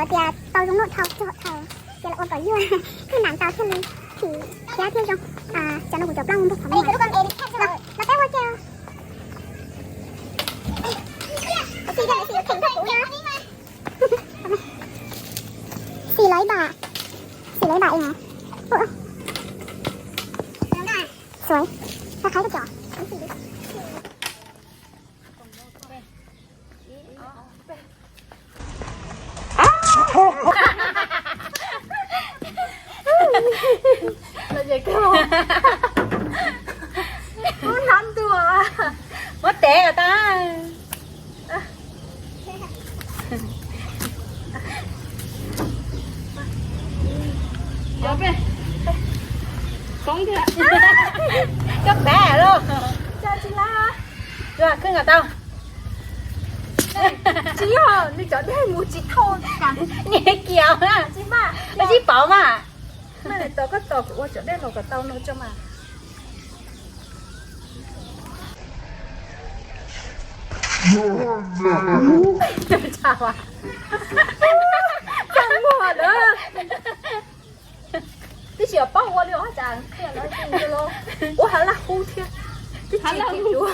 Tias tau zoo noj dhau, tsis hom dhau, ces los ua kom yuag thiaj nam tau thiaj li thim thiab thiaj zoo. Cov no kuv cov plaub hau ntuag qhov muag. Los peb ua ke. Xim lawv ib bam, xim lawv ib bam ib na. Xuav, qhab qhab cov. Muab hnab ntua, muab tev tau. Koj pab lauj. Tsis laiv, tsis yog nws cov dej mus tsis thauj, niam kiav na, tsis pauv mas. Tos koj tos kuv ua cov dej los kom tau no tso mas. Txaj muag lawm. Twb tsis paub ua li os, cas qhia lawv los ua hav laj hub thiab. Twb tsis tsis ua.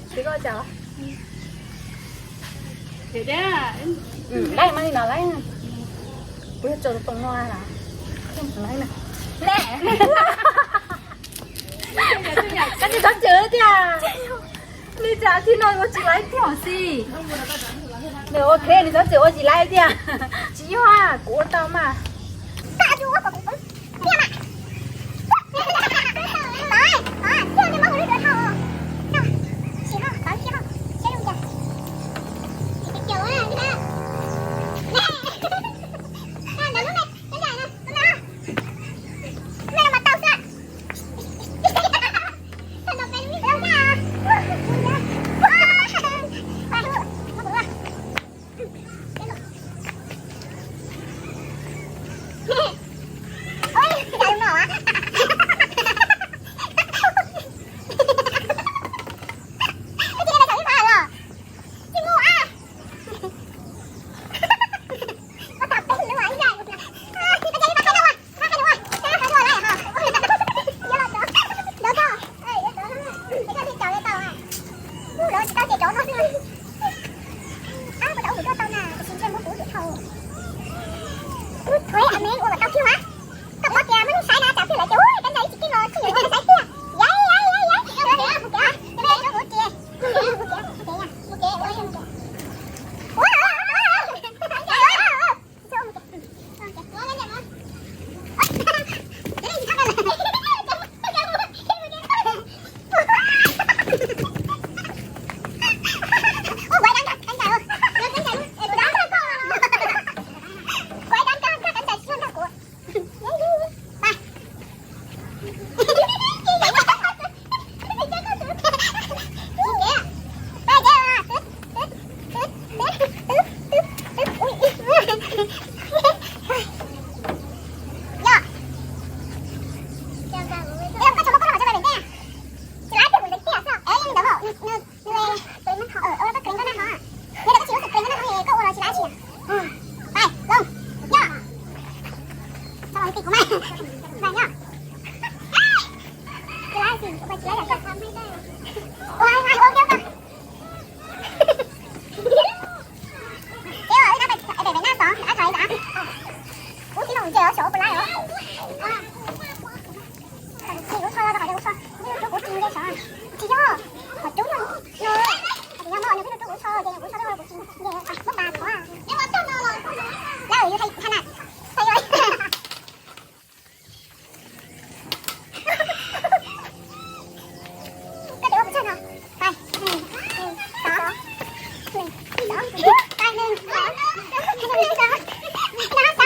Tsis koj cas. Laib mas li no laib. Kuv yog tso toos no los. Laib na. Koj tsis txhob cem tiag. Li cas tib no ua tsis laib tiag xwb. Nws ua khe nws txhob cem ua tsis laib tiag. Tsis yog, kuv ua tau mas. Ub, lawv tsis tau ces cov no xwb. Ab, puas tau ua hauv tuaj tau na, tiam sis ntshe muab kuv dim dhau. Ub, thuav a me ua kom tau kiag mas. Koj pom tias muaj neeg saib na, tsam twg lawv tias ub, kab ntsa ib tsis keej los txhob yuav muaj neeg saib tiag. Yaiv, yaiv, yaiv, yaiv, yaiv, yaiv, mus kev, mus kev, mus kev, mus kev, mus kev, mus kev, mus kev. Ua, ua, ua, ua. Ub, tib no mus nce saum ub puas laib os. Kuv tsis lub tsho los rau qhov tias kuv tsho, kuv tsis nce saum. Tsis yog, qhov cub no, no, qhov tsis yog no, nws twb rub kuv tsho ces kuv tsho rau kuv tsis nce, muab pas thov. Lawv yus hais na, koj tias ua kuv tsho no. Pais, nws, nws, xov, nws, xov, pais, nws, xov, nws, xov, nws, xov.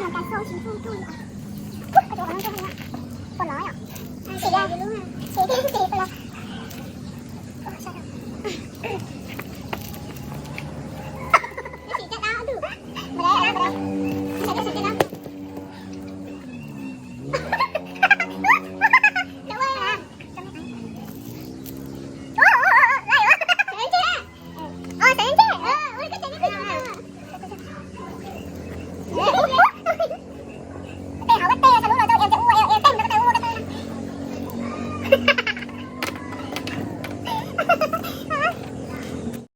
Ua cas xyov tsis tsuj tsuj li. Ua cas qhov no tsuj li na. Pom los yom. Ces ces ces